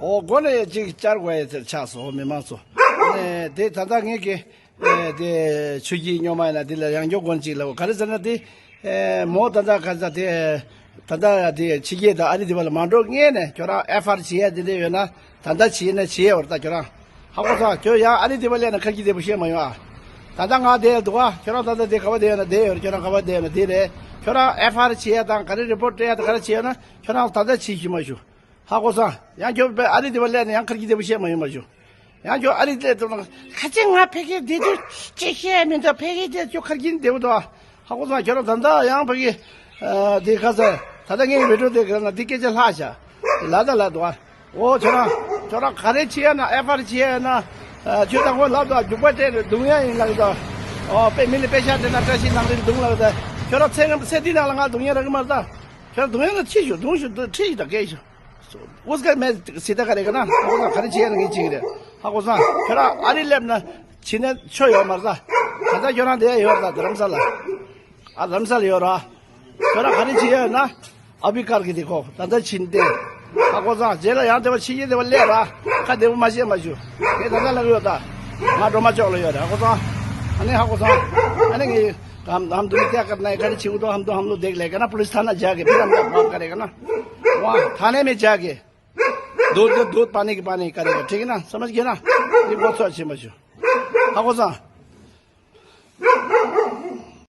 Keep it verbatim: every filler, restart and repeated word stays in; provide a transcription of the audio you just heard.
ཨོ་སྒོ་ནས་ཅིག་བཅར་དགོས་ཡ་དེར་ཆགས་སོང་མི་མང་ཚོ། ཨ་ནི་དེ་ད་ལྟ་ངེད་ཀྱི་ཨེ་དེ་ཆུ་སྐྱིད་སྨྱོན་མ་ཡིན་ན་དེ་ལ་ཡང་སྐྱོ་དགོན་ཅིག་ལ་ག་རེ་ཟེར་ན་དེ་ཨེ་མོ་ད་ལྟ་ག་ས་དེ་ད་ལྟ་དེ་ཕྱི་རྒྱལ་དང་ཨ་རི་དེ་བ་ལ་མ་འགྲོ་སྔོན་ནས་ཁྱོད་རང་ཨེཕ་ཨར་བྱེད་ཡ་དེ་འདྲ་ཡོད་ན་ད་ལྟ་བྱེད་ན་བྱེད་ཡ་བར་ད་ཁྱོད་རང་ཧ་གོ་སོང་། ཁྱོད་ཡང་ཨ་རི་དེ་བ་སླེབས་ན་ཁ་སྐྱིད་བདེ་པོ་བཤད་མ་ཡོང་ཨ། ད་ལྟ་ང་བསྡད་ཡ་འདུག་ཨ། ཁྱོད་རང་ད་ལྟ་དེ་ག་བ་བསྡད་ཡོད་ན་བསྡད་ཡོད་རེད། ཁྱོད་རང་ག་བ་བསྡད་ཡོད་ན་དེ་རེད། ཁྱོད་རང་ཨེཕ་ཨར་བྱེད་ཡ་དང་ག་རེ་རི་པོར་ཊི་སྤྲད་ཡ་དང་ག་རེ་བྱེད་ཡོད་ན་ཁྱོད་རང་ད་ལྟ་བྱེད་ཤེས་མ་བྱུང་། ཧ་གོ་སོང་། ཡང་ཁྱོད་པའི་ཨ་རི་དེ་བ་སླེབས་ནས་ཡང་ཁར་གྱི་དེ་བ་བཤད་མ་ཡོང་མ་བྱུང་། ཡང་ཁྱོད་ཨ་རི་སླེབས་ཐུབ་ན་ཁ་ཆེ་ང་ཕ་གི་དེ་དུས་ཅི་བཤད་མི་འདུག་ཕ་གི་དེ་ཁྱོད་ཁར་གྱི་དེ་བ་འདུག་ཧ་གོ་སོང་། ཁྱོད་རང་ད་ལྟ་ཡང་ཕ་གི་དེ་ཁ་ས་ད་ལྟ་ངའི་བི་ཌི་ཡོ་དེ་ག་ན་དེ་སྐད་ཆ་ལྷག་བྱ་ལ་ད་ལ་འདུག་ཨོ་ཁྱོད་རང་ཁྱོད་རང་ག་རེ་བྱེད་ཡ་ན་ཨེཕ་ཨར་བྱེད་ཡ་ན་ཁྱོད་དང་ཁོ་ལབ་དུས་རྒྱུག་པ་སྤྲད་ནས་རྡུང་ཡ་ཡིན་ལབ་དུས་ཨོ་དཔེ་མི་ལ་དཔེ་ཤ་སྤྲད་ན་བཀྲ་ཤིས་ལམ་རིམ་རྡུང་ལབ་དུས་ཁྱོད་རང་ཚེ་ཚེ་འདི་ནང་ལ་ང་རྡུང་ཡ་རག་གི་མ་རེད་ད། ཁྱོད་རང་རྡུང་ཡ་ན་ཁྲིད་ཤོག་རྡུང་ཤོག་ཁྲིད་ཤོག་ད་སྐད་ཤོག་ཨུ་སྐད་མེད་སྲིད་ད་ག་རེ་ག་ན་ཧ་གོ་སོང་། ག་རེ་བྱེད་ཡ་ན་ངས་བྱེད་གི་རེད། ཧ་གོ་སོང་། ཁྱོད་རང་ཨ་རི་སླེབས་ན་བྱིན་ན་ཆོ་ཡོད་མ་རེད་ད། ད་ལྟ་ཁྱོད་རང་དེ་ཡ་ཡོད་རེད་ད་རྡ་རམ་ས་ལ། ཨ་རྡ་རམ་ས་ལ་ཡོད་རེད། ཁྱོད་རང་ག་རེ་བྱེད་ཡ་ཡོད་ན། ཨ་བི་ཀར་གི་དེ་ཁོ་ད་ལྟ་ཕྱིན་ཏེ། ཧ་གོ་སོང་། རྗེས་ལ་ཡང་དེ་བ་ཕྱི་རྒྱལ་དེ་བ་སླེབས་ར། ཁ་བདེ་པོ་མ་བཤད་མ་ཞུ། ངས་ད་ལྟ་ལབ་ཡོད་ད། ང་སྒྲོལ་མ་ཅོག་ལ་ཡོད་རེད། ཧ་གོ་སོང་། ཨ་ནི་ཧ་གོ་སོང་། ཨ་ནི་ངས་हम हम दोनों क्या करना है करे छिगु तो हम तो हम लोग देख लेगा ना पुलिस थाना जाके फिर हम लोग बात करेगा ना। वहाँ थाने में जाके दूध का दूध पानी की पानी करेगा ठीक है ना समझ गया ना। ये बहुत सा अच्छी मशहूर। हाँ कौन सा